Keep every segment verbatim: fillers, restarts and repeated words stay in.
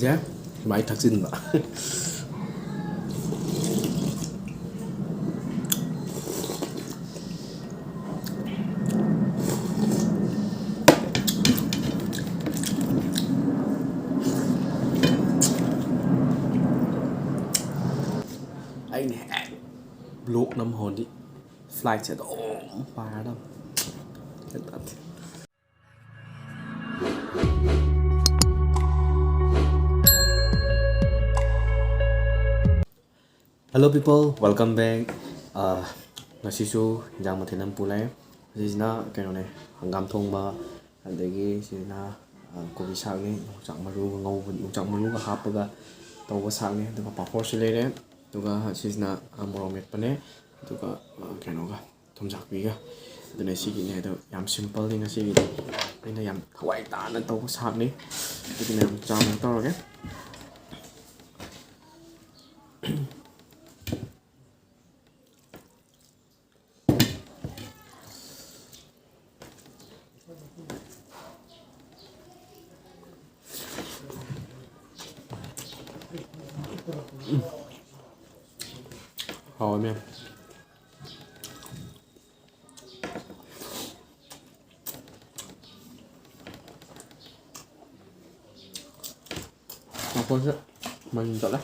ꯁꯦ ꯁꯨꯃꯥꯏꯅ ꯊꯛꯆꯤꯟꯕ꯫ ꯑꯩꯅ ꯍꯦꯛ ꯕ꯭ꯂꯣꯛ ꯅꯝꯍꯧꯔꯗꯤ ꯐ꯭ꯂꯥꯏꯠꯁꯦ ꯑꯗꯨꯝ ꯄꯥꯏꯔꯗꯝ꯫ Hello people, welcome back. ꯑꯥ, ꯉꯁꯤꯁꯨ ꯏꯟꯖꯥꯡ ꯃꯊꯦꯜ ꯑꯃ ꯄꯨ ꯂꯥꯛꯑꯦ꯫ ꯑꯁꯤꯁꯤꯅ ꯀꯩꯅꯣꯅꯦ, ꯍꯪꯒꯥꯝ ꯊꯣꯡꯕ, ꯑꯗꯒꯤ ꯁꯤꯅ, ꯑꯥ, ꯀꯣꯕꯤ ꯁꯥꯛꯅꯤ, ꯌꯣꯡꯆꯥꯛ ꯃꯔꯨꯒ ꯉꯧꯕ, ꯌꯣꯡꯆꯥꯛ ꯃꯔꯨꯒ ꯍꯥꯞꯄꯒ ꯇꯧꯕ ꯁꯥꯛꯅꯤ꯫ ꯑꯗꯨꯒ ꯄꯥꯐꯣꯔꯁꯨ ꯂꯩꯔꯦ꯫ ꯑꯗꯨꯒ ꯁꯤꯁꯤꯅ, ꯑꯥ, ꯃꯣꯔꯣꯛ ꯃꯦꯠꯄꯅꯦ꯫ ꯑꯗꯨꯒ, ꯑꯥ, ꯀꯩꯅꯣꯒ, ꯊꯨꯝꯖꯥꯛꯄꯤꯒ꯫ ꯑꯗꯨꯅ ꯁꯤꯒꯤꯅꯦ꯫ ꯑꯗꯣ ꯌꯥꯝ ꯁꯤꯝꯄꯜꯅꯤ ꯉꯁꯤꯒꯤꯗꯤ꯫ ꯑꯩꯅ ꯌꯥꯝ ꯊꯋꯥꯏ ꯇꯥꯅ ꯇꯧꯕ ꯁꯥꯛꯅꯤ꯫ ꯑꯗꯨꯗꯤ ꯃꯌꯥꯝ ꯆꯥꯅꯕ ꯇꯧꯔꯒꯦ꯫ ꯍꯥꯎꯋꯦ ꯃꯦꯝ꯫ ꯄꯥꯐꯣꯔꯁꯦ ꯃꯅꯤꯟ ꯆꯠꯂꯦ꯫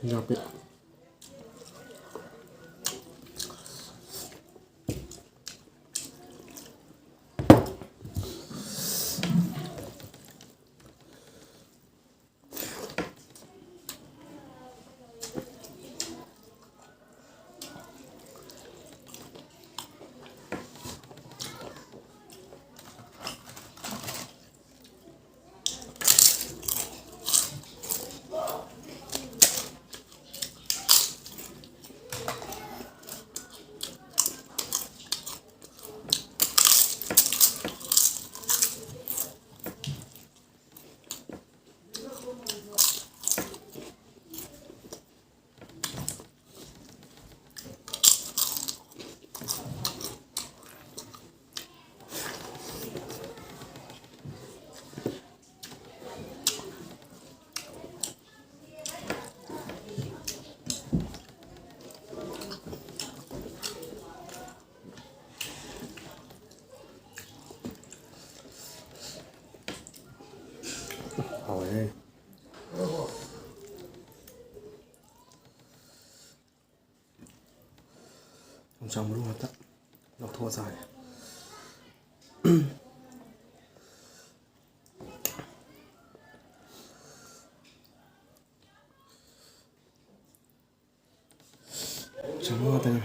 ꯊꯨꯝꯌꯥꯛꯄꯤ꯫ ꯌꯣꯡꯆꯥꯛ ꯃꯔꯨ ꯉꯥꯛꯇ ꯂꯧꯊꯣꯛꯑ ꯆꯥꯒꯦ꯫ ꯌꯣꯡꯆꯥꯛ ꯃꯔꯨ ꯉꯥꯛꯇꯅꯦ꯫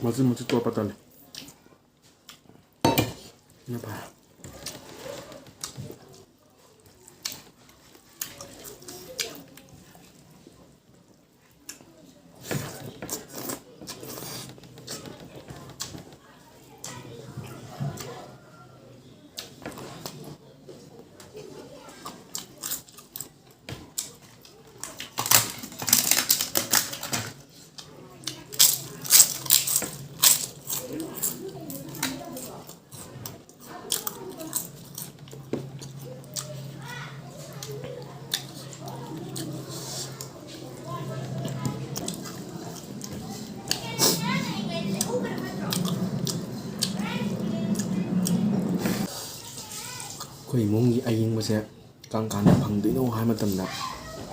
ꯃꯆꯤꯟ ꯃꯆꯤꯟ ꯇꯣꯠꯄ ꯇꯜꯂꯤ꯫ ꯁꯤꯅ ꯐꯔꯦ꯫ ꯑꯩꯈꯣꯏ ꯏꯃꯨꯡꯒꯤ ꯑꯌꯤꯡꯕꯁꯦ ꯀꯔꯝ ꯀꯥꯟꯗ ꯐꯪꯗꯣꯏꯅꯣ ꯍꯥꯏꯕ ꯃꯇꯝꯗ,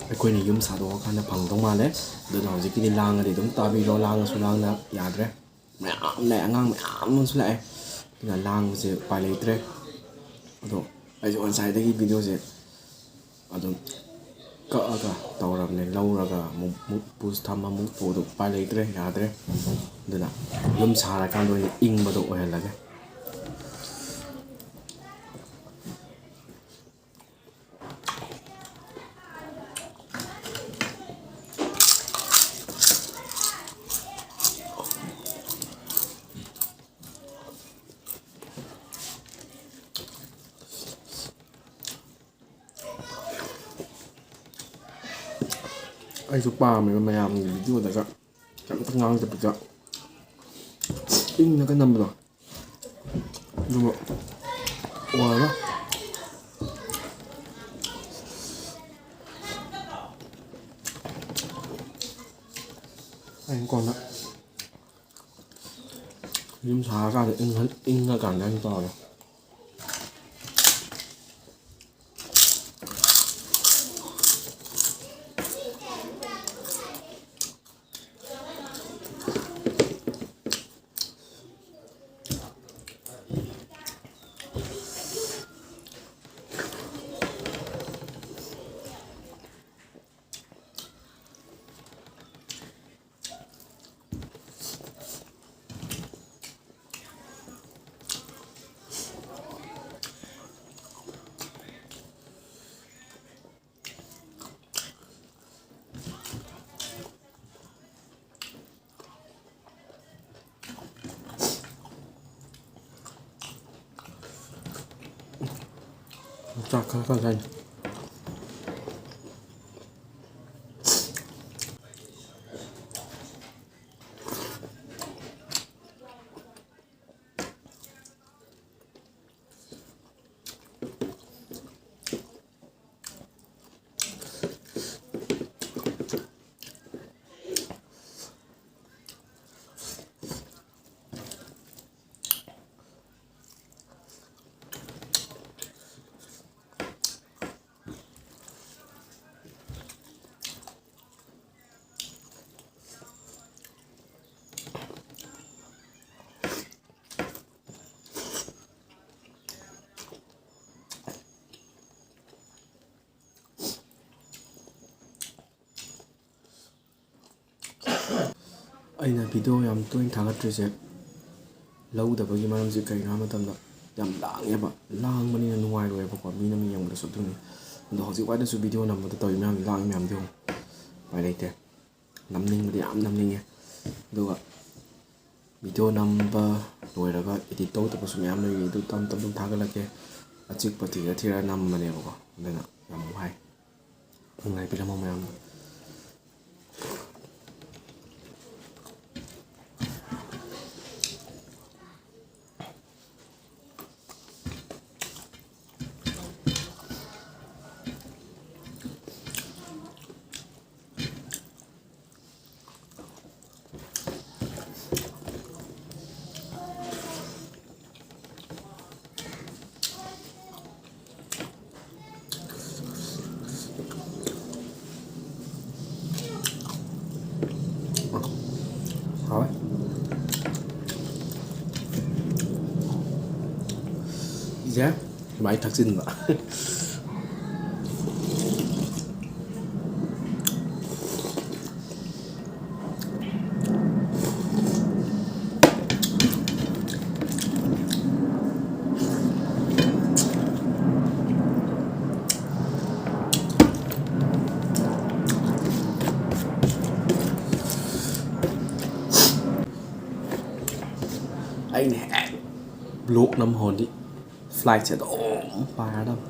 ꯑꯩꯈꯣꯏꯅ ꯌꯨꯝ ꯁꯥꯗꯣꯛꯑꯀꯥꯟꯗ ꯐꯪꯗꯧ ꯃꯥꯜꯂꯦ꯫ ꯑꯗꯨꯅ ꯍꯧꯖꯤꯛꯀꯤꯗꯤ ꯂꯥꯡꯉꯗꯤ ꯑꯗꯨꯝ ꯇꯥꯕꯤꯔꯣ, ꯂꯥꯡꯉꯁꯨ ꯂꯥꯡꯅ ꯌꯥꯗ꯭ꯔꯦ꯫ ꯃꯌꯥꯝ ꯂꯥꯛꯑꯦ, ꯑꯉꯥꯡ ꯃꯌꯥꯝ ꯑꯃꯁꯨ ꯂꯥꯛꯑꯦ꯫ ꯑꯗꯨꯅ ꯂꯥꯡꯕꯁꯦ ꯎꯄꯥꯏ ꯂꯩꯇ꯭ꯔꯦ꯫ ꯑꯗꯣ ꯑꯩꯁꯨ ꯉꯁꯥꯏꯗꯒꯤ ꯚꯤꯗꯤꯑꯣꯁꯦ ꯑꯗꯨꯝ ꯀꯛꯑꯒ ꯇꯧꯔꯕꯅꯦ, ꯂꯧꯔꯒ ꯑꯃꯨꯛ, ꯑꯃꯨꯛ ꯄꯨꯁ ꯊꯝ, ꯑꯃꯨꯛ ꯄꯨ, ꯑꯗꯨ ꯎꯄꯥꯏ ꯂꯩꯇ꯭ꯔꯦ, ꯌꯥꯗ꯭ꯔꯦ꯫ ꯑꯗꯨꯅ ꯌꯨꯝ ꯁꯥꯔꯀꯥꯟꯗ ꯑꯣꯏꯅ ꯏꯪꯕꯗꯣ ꯑꯣꯏꯍꯜꯂꯒꯦ꯫ ꯑꯩꯁꯨ ꯄꯥꯝꯃꯦꯕ ꯃꯌꯥꯝꯒꯤ ꯚꯤꯗꯤꯑꯣꯗꯒ ꯀꯩꯝꯇ ꯉꯥꯡꯗꯕꯤꯗ ꯏꯪꯅꯒ ꯅꯝꯕꯗꯣ꯫ ꯑꯗꯨꯒ ꯑꯣꯏꯔꯔꯣꯏ꯫ ꯑꯩꯅ ꯀꯣꯟꯅ ꯌꯨꯝ ꯁꯥꯔꯀꯥꯟꯗ ꯏꯪꯉ-, ꯏꯪꯉꯀꯥꯟꯗ ꯑꯩꯅ ꯇꯧꯔꯒꯦ꯫ ꯆꯥꯛ ꯈꯔ ꯈꯔ ꯆꯥꯏ꯫ ꯑꯩꯅ ꯚꯤꯗꯤꯑꯣ ꯌꯥꯝ ꯇꯣꯏꯅ ꯊꯥꯒꯠꯇ꯭ꯔꯤꯁꯦ ꯂꯧꯗꯕꯒꯤ ꯃꯔꯝꯁꯦ ꯀꯩꯒꯤꯅꯣ ꯍꯥꯏꯕ ꯃꯇꯝꯗ, ꯌꯥꯝ ꯂꯥꯡꯉꯦꯕ꯫ ꯂꯥꯡꯕꯅꯤꯅ ꯅꯨꯡꯉꯥꯏꯔꯣꯏꯕꯀꯣ, ꯃꯤꯅ ꯃꯤ ꯌꯦꯡꯕꯗꯁꯨ꯫ ꯑꯗꯨꯅꯤ꯫ ꯑꯗꯣ ꯍꯧꯖꯤꯛ ꯋꯥꯏꯗꯁꯨ ꯚꯤꯗꯤꯑꯣ ꯅꯝꯕꯗ ꯇꯧꯔꯤ ꯃꯌꯥꯝꯁꯦ, ꯂꯥꯡꯉꯤ ꯃꯌꯥꯝꯗꯣ ꯌꯦꯡꯉꯨ꯫ ꯎꯄꯥꯏ ꯂꯩꯇꯦ꯫ ꯅꯝꯅꯤꯡꯕꯗꯤ ꯌꯥꯝ ꯅꯝꯅꯤꯡꯉꯦ, ꯑꯗꯨꯒ ꯚꯤꯗꯤꯑꯣ ꯅꯝꯕ ꯂꯣꯏꯔꯒ ꯏꯗꯤꯠ ꯇꯧꯗꯕꯁꯨ ꯃꯌꯥꯝ ꯂꯩꯔꯤ꯫ ꯑꯗꯨ ꯇꯞ ꯇꯞꯅ ꯊꯥꯒꯠꯂꯛꯀꯦ꯫ ꯑꯆꯤꯛꯄ ꯊꯤꯔ ꯊꯤꯔ ꯅꯝꯕꯅꯦꯕꯀꯣ, ꯑꯗꯨꯅ ꯌꯥꯝ ꯋꯥꯏ꯫ ꯅꯨꯡꯉꯥꯏꯕꯤꯔꯝꯃꯣ ꯃꯌꯥꯝ꯫ ꯏꯁꯦ ꯁꯨꯃꯥꯏꯅ ꯊꯛꯆꯤꯟꯕ꯫ ꯑꯩꯅ ꯍꯦꯛ ꯕ꯭ꯂꯣꯛ ꯅꯝꯍꯧꯔꯗꯤ ꯐ꯭ꯂꯥꯏꯠꯁꯦ ꯑꯗꯨꯝ ꯄꯥꯏꯔꯗꯕꯅꯤ꯫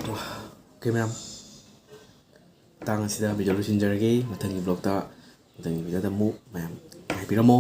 ꯑꯣꯀꯦ ꯃꯌꯥꯝ, ꯃꯇꯥꯡ ꯑꯁꯤꯗ ꯚꯤꯗꯤꯑꯣ ꯂꯣꯏꯁꯤꯟꯖꯔꯒꯦ꯫ ꯃꯊꯪꯒꯤ ꯕ꯭ꯂꯣꯛꯇ, ꯃꯊꯪꯒꯤ ꯚꯤꯗꯤꯑꯣꯗ ꯑꯃꯨꯛ ꯃꯌꯥꯝ ꯉꯥꯏꯕꯤꯔꯝꯃꯣ꯫